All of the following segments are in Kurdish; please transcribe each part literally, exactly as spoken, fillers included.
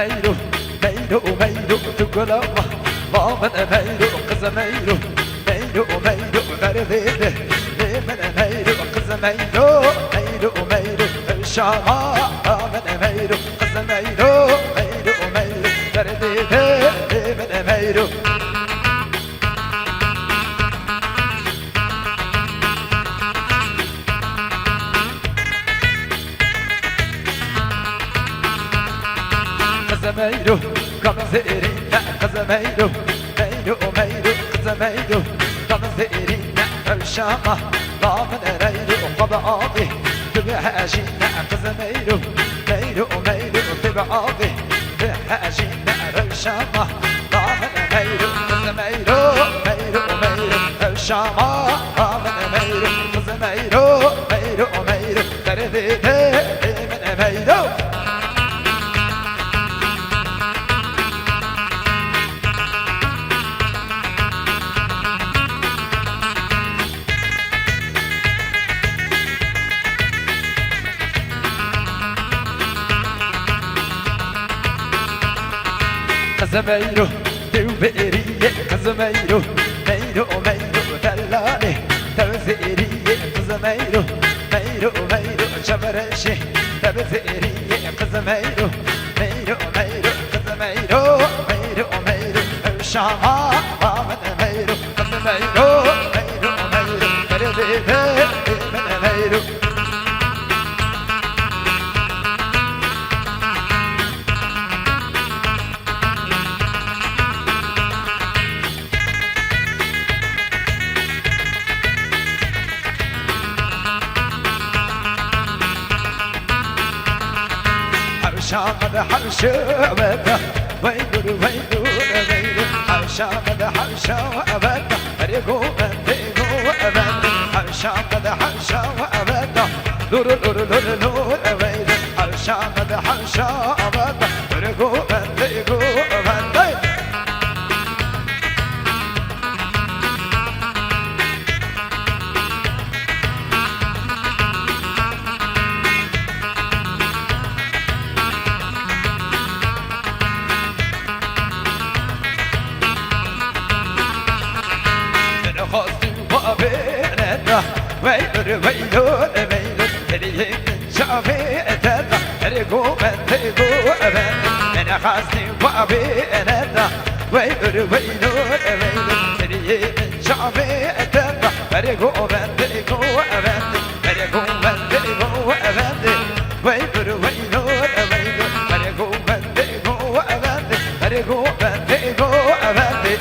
Meyro, meyro, meyro, tu gula ma, ma min meyro, qız meyro, meyro, meyro, derdê de, lê min meyro, qız meyro, meyro, meyro, şama, ma min meyro, qız meyro, meyro, meyro, derdê de, lê min meyro. Qizim eyro, gamzêrîne, qizim eyro, eyro, eyro, qizim eyro, gamzêrîne, rewşa ma, la min reyro, xwe bi avê, tu bihejîne, qizim eyro, eyro, eyro, tu bi avê, bihejîne, rewşa ma, la min eyro, qizim eyro, eyro, eyro, rewşa ma, la min eyro, qizim eyro, eyro, eyro, derdê te, ê min meyro. Qizim eyro, dew bêrî ye, qizim eyro, meyro, meyro, delalê, dew zêrî ye, qizim eyro, meyro, meyro, çevereşê, dew zêrî ye, qizim eyro, meyro, meyro, qizim eyro, meyro, meyro, ew şama, ma min meyro, qizim eyro, meyro, meyro, derdê te, ê min meyro. Hewşa me de hewşe weta, weylur, weylur, weylur. Hewşa me de hewşe weta, erê go wendê, go wendê. Hewşa me de hewşe weta, lur, lur, lur, lur, weylur. Hewşa me de hewşe weta, erê go wendê, go wendê. Min xwest û babê neda, weylur, weylur, weylur, heriyê min çavê te da, herê go wendê, go wendê. Min xwest û babê neda, weylur, weylur, weylur, heriyê min çavê te da, herê go wendê, go wendê, herê go wendê, go wendê. Weylur, weylur, weylur, herê go wendê, go wendê, herê go wendê, go wendê.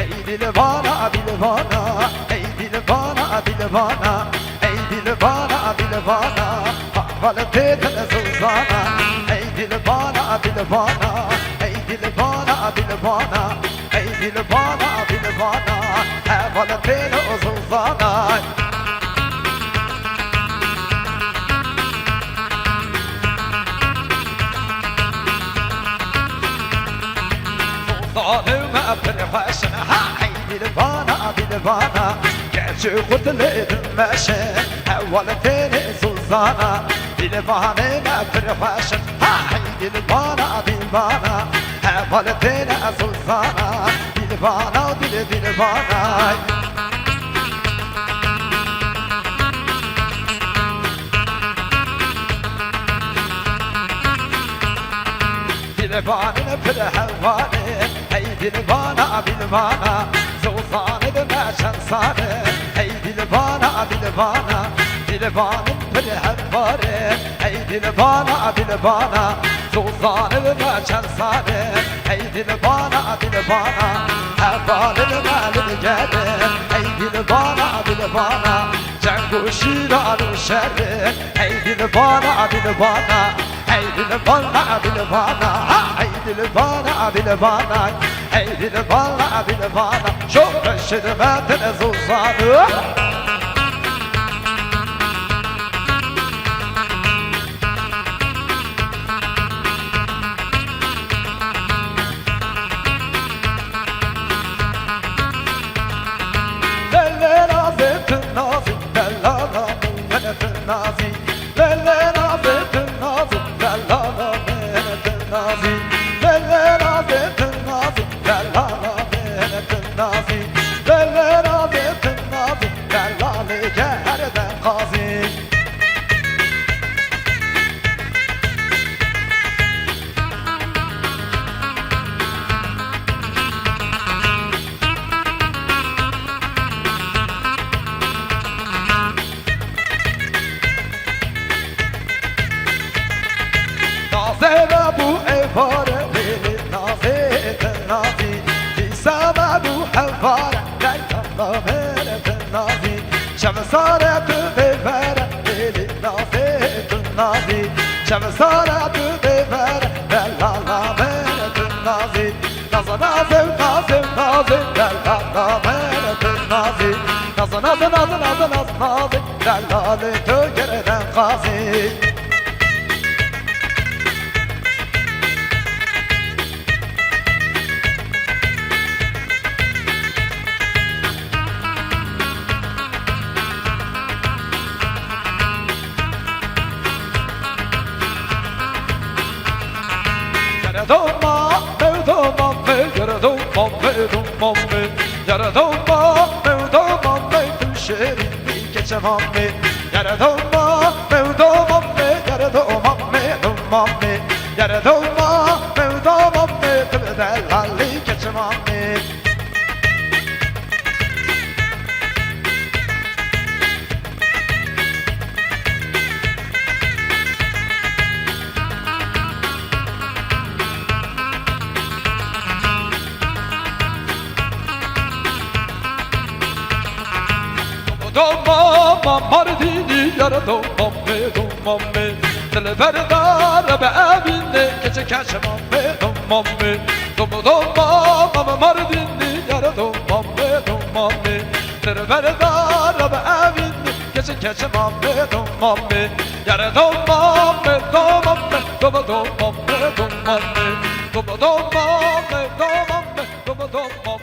Ey dilbana, dilbana, ey dilbana, dilbana, ey dilbana, dilbana, hevalê te din zozana. Ey dilbana, dilbana, ey dilbana, dilbana, ey dilbana, dilbana, hevalê te din zozana. Zozanê me pir xweş in, ha, ey dilbana, dilbana, keçê xurt lê dimeşin, hevalê te din zozana. Dilbanê me pir xweş in, ha, ey dilbana, dilbana, hevalê te din zozana. Dilbana, dil, dilbana. Dilbanê pir hevalê, ey dilbana, dilbana, zozanê de me çend sal e, ey dilbana, dilbana, dilbanê pir hevalê, ey dilbana, dilbana, zozanê de me çend sal e, ey dilbana, dilbana, hevalê de me li digerin, ey dilbana, dilbana, ceng û şîran û şerin, ey dilbana, dilbana. Ey dilbana, dilbana, ha, ey dilbana, dilbana, ey dilbana, dilbana, şoreşê me din zozan. Lalê gerde qazî. Nazê me bû êvarê lêlê, nazê tu nazî. Dîsa me bû hevare, leyla navêre tu nazî. Çemsare tu dêvere, lêlê nazê tu nazî. Çemsare tu dêvere, leyla navêre tu nazî. Naza nazê, nazê, nazê, leyla navêre tu nazî. Naza nazê, nazê, nazê, nazê, nazê, leyla lê tu gereden qazî. Yare doma, me doma, me, yare doma, me doma, me, yare doma, me doma, me, tu şêrî. Keçe mamê, yare doma, me doma, me, yare doma, me doma, me, yare doma, me doma, me, tu bi delalî keçe mamê. Doma ma Mardînî, yare doma me, doma me. Dilber dare be evînê, keçe keçe ma me, doma me. Doma doma ma Mardînî, yare doma me, doma me. Dilber dare be evînê, keçe keçe ma me, doma me. Yare doma me, doma me, doma doma me, doma me. Doma doma me, doma me, doma doma